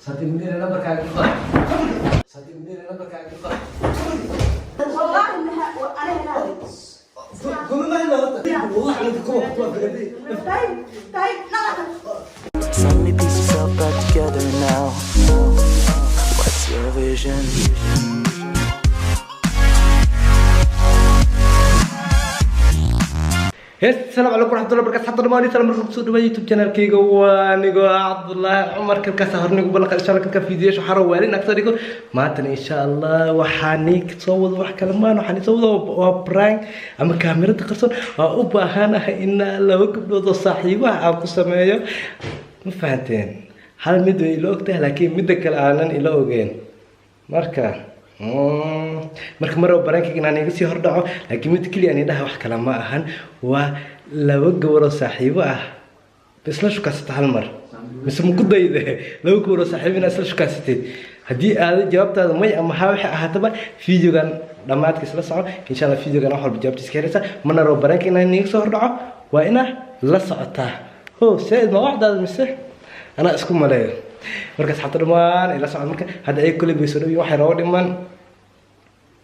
Sadiq Munir nambarkaaga qor. Sadiq Munir nambarkaaga qor. والله انها انا هنا. Kuma ma hayno horta. Wallah aniga kuma fikradi. طيب طيب، لا. Suddenly piece yourself back together now. What's your vision? Hees, asalaamu calaykum waraxmatullahi wabarakatu. Xabta dhamaani salaam marka kusoo dhawaada YouTube channelkayga. Waa anigoo ah Cabdullaahi Cumar. Kalkaas hornigu ballanqa, insha Allah kalka fiidiyoyaasha waxaa raba waalin agta dhigo. Maantana insha Allah waxaa nii soo wado wax kale maan, waxaa nii soo wado waa prank ama kaamirada qarsoon. Waa u baahanahay inaa laba gabdhood oo saaxiibaha aan ku sameeyo. Ma fahanteen? Hal mid way ila ogtahay, laakiin midda kale aanan ila ogeyn. Marka mar walba prankiga inaan iga sii hordhaco, laakiin mid keliya aan idhaha wax kale ma ahan, waa laba gabar oo saaxiibo ah isla shukaysata hal mar, mise ma ku dayde laba gabar oo saaxiibo inaad isla shukaysatid? Haddii aada jawaabtaada may ama haa waxay ahaataba, videogan dhammaadka isla soco. Insha Allah videogan wax walba jawaabtiisa ka helaysa. Mana rabo pranka inaan iga soo hordhaco, waa inaa la socotaa. Ho saaid ma waxdaada mise anaa isku maleeyo? Marka asxaabta dhammaan ila socod. Marka hadda ay kulli bay soo dhawiyin, waxay nooga dhiman.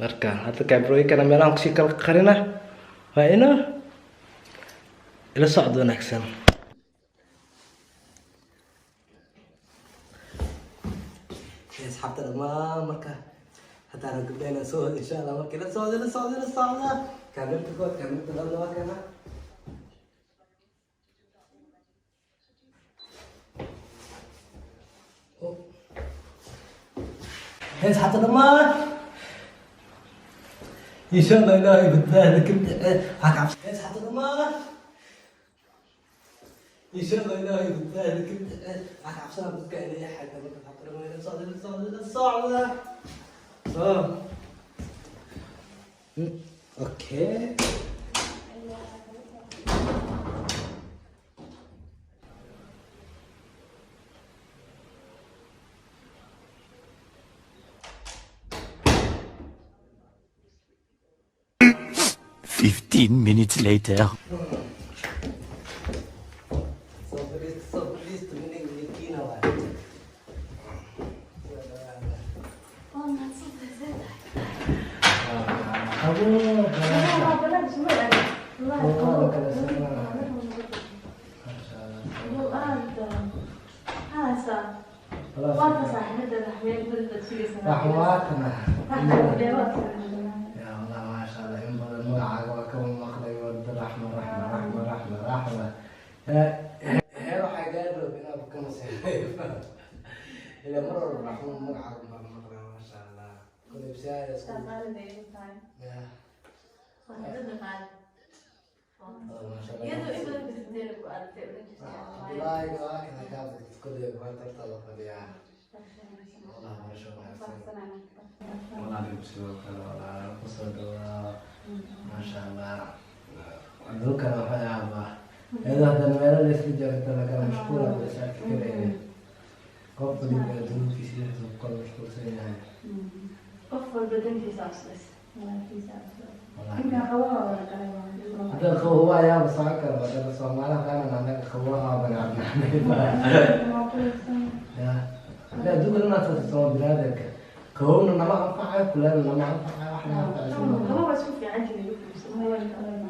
Marka hadda kaamirooyinkana meelahan kusii kala qarina. Waa inaa ila socod wanaagsan. Asxaabta dhammaan, marka hadda ana gabdhahena soo wada insha Allah. Marka ila socda, ila socda, ila socda. Kaamirta kood, kaamirta labada waa kana. Oh. Asxaabta dhammaan, insha Allah Ilaahay badbaada gabdha waxaa ka cabsa. Asxaabta dhammaan, insha Allah Ilaahay badbaada gabdha waxaa ka cabsanaa dadka inay xagga. Marka asxaabta dhammaan ila socda, ila socda, ila socda. Okay. 15 minutes later. Soo fadhiista, soo fadhiista, minkiina waay. Waa mahadsantahay, see tahay? Abo. Waa banaanka suma aadin. Wallaahi Waa qabow. kala sanaa. Masha Allah. Qabow aad daran. Maxaa haysaa? Waa ta saaxiibada meel badan baad sugaysaa. Raxmaatana. Raxmaatana. Ya Allah, maasha Allah, in badan magacaaga waa ka maqlay wada. Raxma, raxma, raxma, raxma, raxma. Heer waxaa gaari rab inaad ka maseexay ilaa mar walba raxma magacaaga baan maqlay. Maasha Allah, kulay bisaaya isku Qaali bay igu tahay. Ya. Saaxiibada qaali. Maasha Allah. Iyadoo in badan bisiteena ku aragtay odhan jirtay. Cabdullaahi waa kana kaa badid kulay maanta horta la fadhiyaa. Wallah barasho wanaagsan. Walaaligu sidoo kale, walaal kusoo dhawaa. Maasha Allah, adduunkana waxay ahaabaa iyadoo haddana meelo la isla joogta lakala mashquula ba is arki karayna. Qof waliba dunuubtiisa dhexdiisa ku kala mashquulsan yahay. Qof walba dantiisa cusbay. Hadda qabowa ayaaba socon kara badana Soomaaliha qaana anaga qabowaha bana cabnaa. Ya la adduunka dhan aad saasay biniaadamka. Qabowna nama anfacayo, kuleelna nama anfacayo, wax nama anfacayo. Qabow waa isku fiican jiray.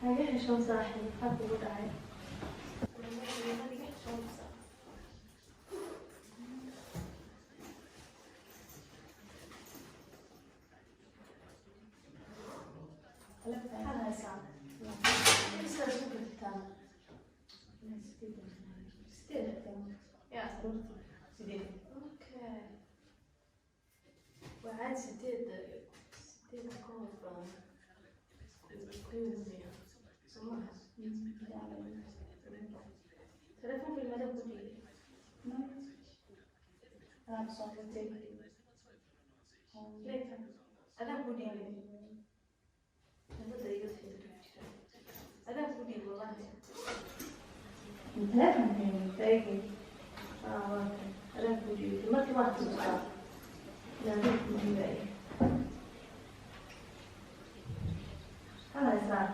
Haga xishoon saaxiib, maxaa kugu dhacay? Maxaad haysaa? Imisaad isku gadataa? 8. Ya. 8. Okay. Waxaad 8 ka hoos badan. Qiimiya. Soo maaha? Telefoonka ilmada ku dhiibay. Leekan. Adaa ku dhiibay. Nabadda iga sii jira. Adaa ku dhiibay wallahi. Thank you. Ah, waa kan. Adaa ku dhiibay. Markii waa xasuustaa. Adaa ku dhiibay. Maxaad haysaa?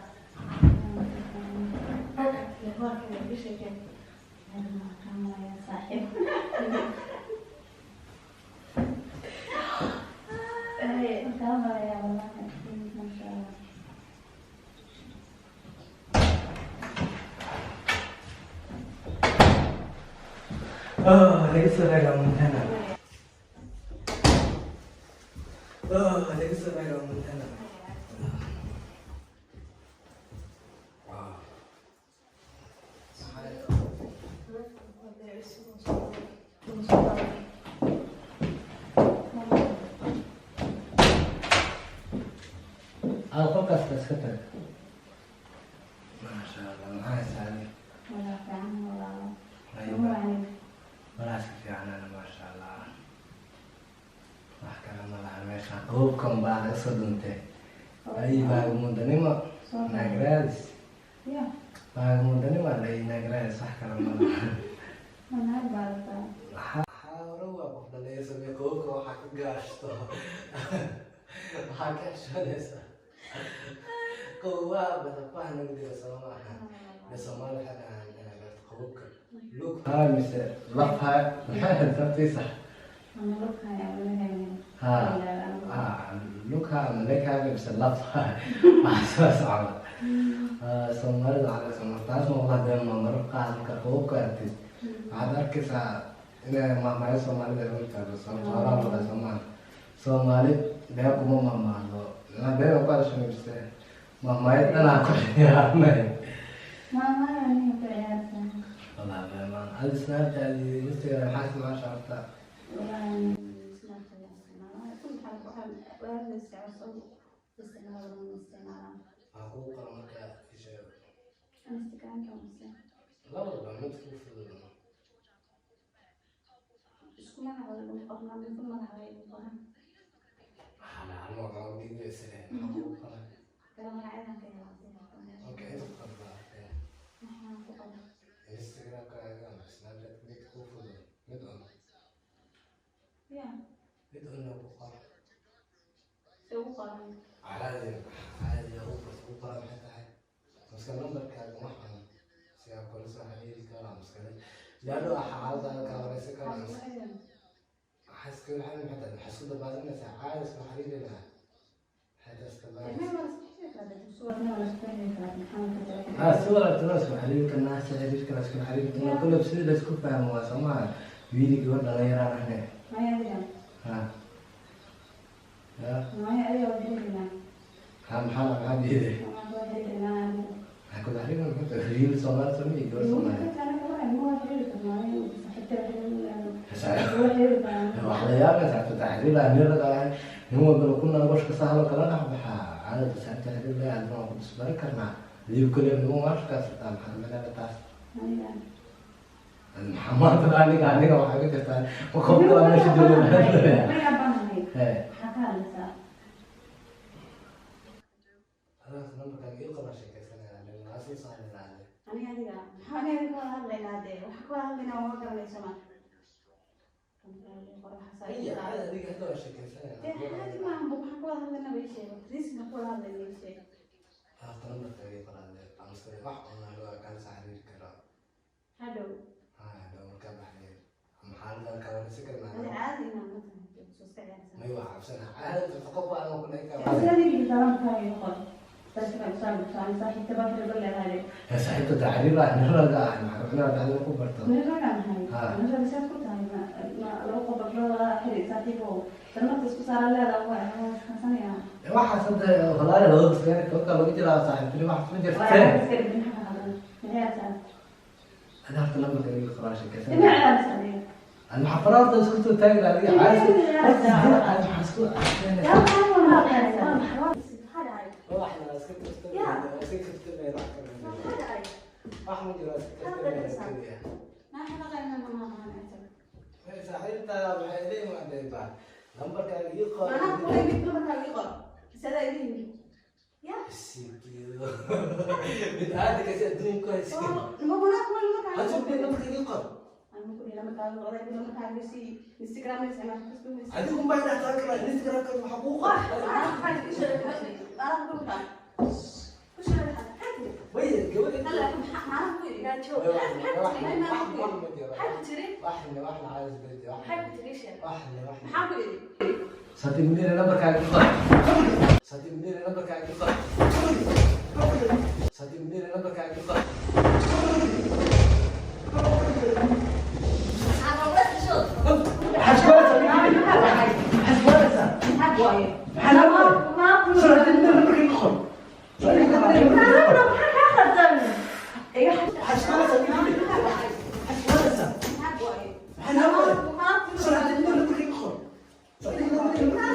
Waa kan iga sheekeen. Hey. Oh, laga soo raagaa Montana. Oh, laga soo raagaa Montana. Wow. Ah, qolkaas la iska tag. Maasha Allah, maxaa haysaa? Walaa si fiicanana, maasha Allah. Wax kale ma laha meeshaan. Qabowkan baa laga soo dhuntay. Ay, baagamundanimo. Naag raadis. Baagamundanimo la naag raadis, wax kale ma laha. Waxaa hore waa qof dhalinyaro samee qabowka waxaa ka gaashto. Waxaa ka xishoonaysaa. Qabowaha badan nagu dila soo maaha. De Soomaali waxay dhahaan qabowka. Lug haa mise laf haa maxay ahayd sabtiisa? Ha ha lug haa ama leg haa mise laf haa wax saas camal. Soomaalida waxaa laga soo taas ma wada been ma marar qaar marka qabowka aragtid waxaad arkaysaa inay maahmaahyo Soomaalida ay u taalo sababtoo horaa loo dhahay Soomaali. Soomaali been kuma maahmaahdo. Macnaha been ku hadasho mise maahmaahyo dhanaa ku ciyaarnay. Wallahi been maan. Adi Snapchat iyo Instagram maxaa isticmaashaa horta? Maxaa kugu qoran marka ii sheeg? Labadaba mid kuu fudud. Maxaa la hal magac oo dhiibo isle maxaa kugu qoran? Okay, inta ku qoran baa arkay. Instagram-kaaga ama Snapchat mid kuu fudud mid un. Mid unna ku qor. Caadi caadi ugu qorto ugu qoran maxay tahay? Maska lambarkaaga ma xun si aan kula soo xiriiri karo ama iskala laano xaaladaada kaa wareysan karo ama waxaa iska waxay maxay tahay maxaa isku dabaalinaysaa caadi isku xiriiri lahaa maxay tahay iska dabaalinaysaa. Si walaagtana isku xiriiri karnaa, si xiriirkana isku xiriiri karnaa, kulab sidii la isku fahmo waa soo maaha. Wiili gabar dhalinyaraan ahne. Ha ya ha maxaa maxaa diiday? Maxaa kula xiriiri maxay tahay wiil Soomaali soo miyi gabar Soomaali. Wax la yaab leh saxibta taxriir ah nin rag ah nin walbana ku nolosha sahlo kala dhex baxaa caadada saxibta xiriir leh adna waan ku disbari karnaa adigu kaliya niman waa shaqaysataa maxaa kamid taas maxaa maanta aniga aniga waxaa ka jirtaa ma qofka meesha jooga. Hee adaas nambarkaaga ii qoran sheekaysanaya waa soo saarinaa. Ay caadi adiga hadda waa sheekaysanaya. Horta nambarkaaga ii qoran amase wax online waa kala soo xiriiri karaa. Haa dhow markaa baxday ama xaaladan kaa wareysan karnaa. May waa cabsana caadi qof baa ku dhici karaa. Saaxiibta taxriir ah nin rag ah maxaa kamid ah taxriir ku barto. Waxaas hadda walaal 2019 lagu jiraa, saaxiibtinimo waxaas ma jirtee. Ada horta lambarka iga qoraa, sheekaysan. Ana waxaa faraha horta isku soo taagi lahaa adiga caadi. Horta caadi waxaa isku waxna iska kaftamay, iska kaftamay, wax kale ma jiro. Wax ma jiro, iska kaftamay keliya. Saaxiibta waxay ila imaadeen baa lambarkaaga ii qor. Sikiyo. Mid aad kasi adduunka ku haysa. Hadda lambarka ii qor. Adigu ma inaad tahay kara Instagram-ka waxaa kuu qor. Way gabadha. Waxna caadi isbedel. Waxna. Sati munir lambarkaaga ii qor. Sati munir lambarkaaga ii qor. Sati munir lambarkaaga ii qor. Xasbaanaysaa. Maxaa lambar? Sati munir lambarka ii qor. Xasbaanaysaa. Xasbaanaysaa. Maxaa lambar? Sati munir lambarka ii qor. Sati munir lambarka ii qor.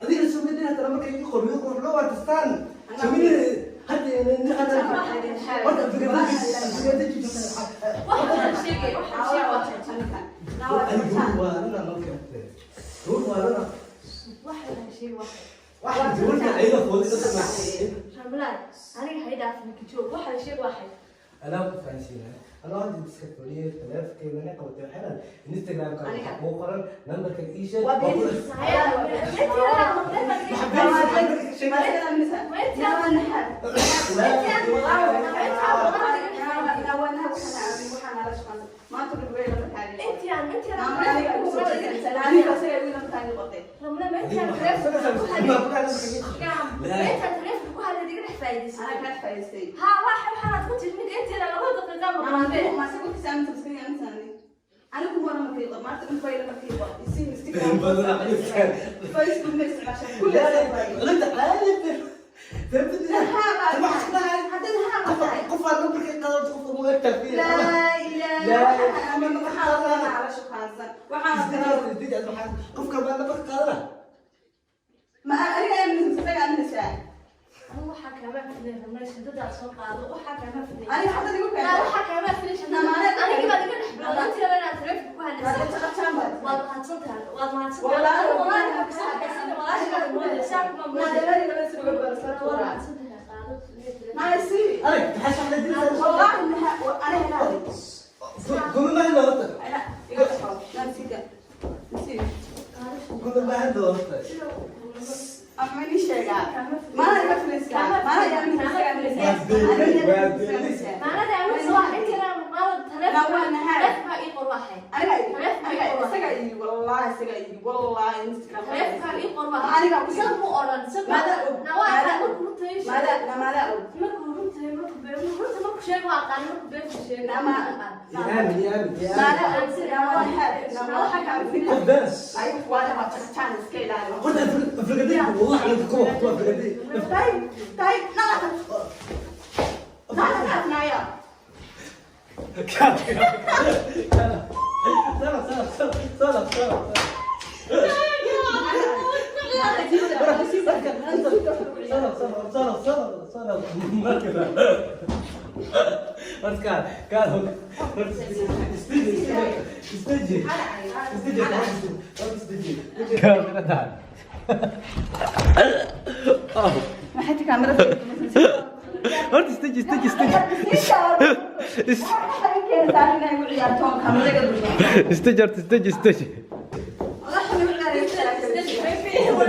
Adiga sumidina hada lambarka ii qor, ii qor loo watastaan. Sumidina hadda hadda horta fikrada jirta. Adigu waa lana noo keentay. Gabadh waa lana. Waxa gabadha ayada foodida ka baxay. Anaa ku fahansiinaya. Anaa hadda iska fadhiyay taleefankayga ina qabatay, waxay leedahay Instagram-ka waxaa kuu qoran nambarka ii sheeg. Waa ku لا عادي. Qof aan nambarka qaado, qof uma egtaa. Qofka baa nambarka qaadana. Arag, maxaa shaqada diraysaa? Kuma ma hadlo horta. Kuma ma hadlo horta. Aamin, aamin, aamin. Qof bes. Horta afrikadii wallah عليك kuwa kuwa afrikadii. سلام سلام سلام سلام. سلام سلام سلام سلام سلام. مركبة. بس كان كان استجي استجي استجي استجي كاميرا. Horta istaji, istaji, istaji, istaji, horta istaji, istaji.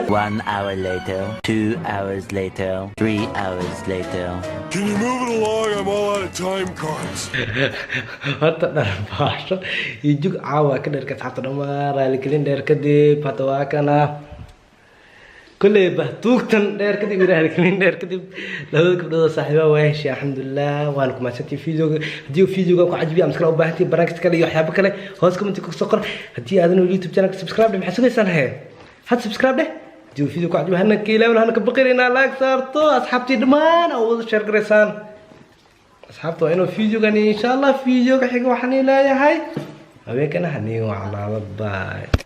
1 hour later, 2 hours later, 3 hours later. Can you move it along? I'm all out of time cards. Horta dharbaasho iyo jug caawa ka dherka asxaabta dhammaan raaligelin dheer kadib hadda waa kana. Kolley bah tuugtan dheer kadib, yiraahda kalin dheer kadib, labada gabdhood oo saaxiibaha waa heshay, alxamdulilah. Waana ku mahadsantihiin videoga. Haddii uu videoga ku cajibiyo ama iskala u baahantihiin barnaamij kale iyo waxyaabo kale, hoos comment ku soo qor. Haddii aadan YouTube channelka subscribe dheh, maxaa sugaysaan hee? Had subscribe dheh. Haddii uu video ku cajibiyo, hana ka ilaawin, hana ka baqin inaa like saarto, asxaabtii dhammaan oo wada share garaysaan asxaabta. Waa inuu videogani, insha Allah, videoga xiga waxaan leeyahay habeenkana hanii wacnaado. Bye.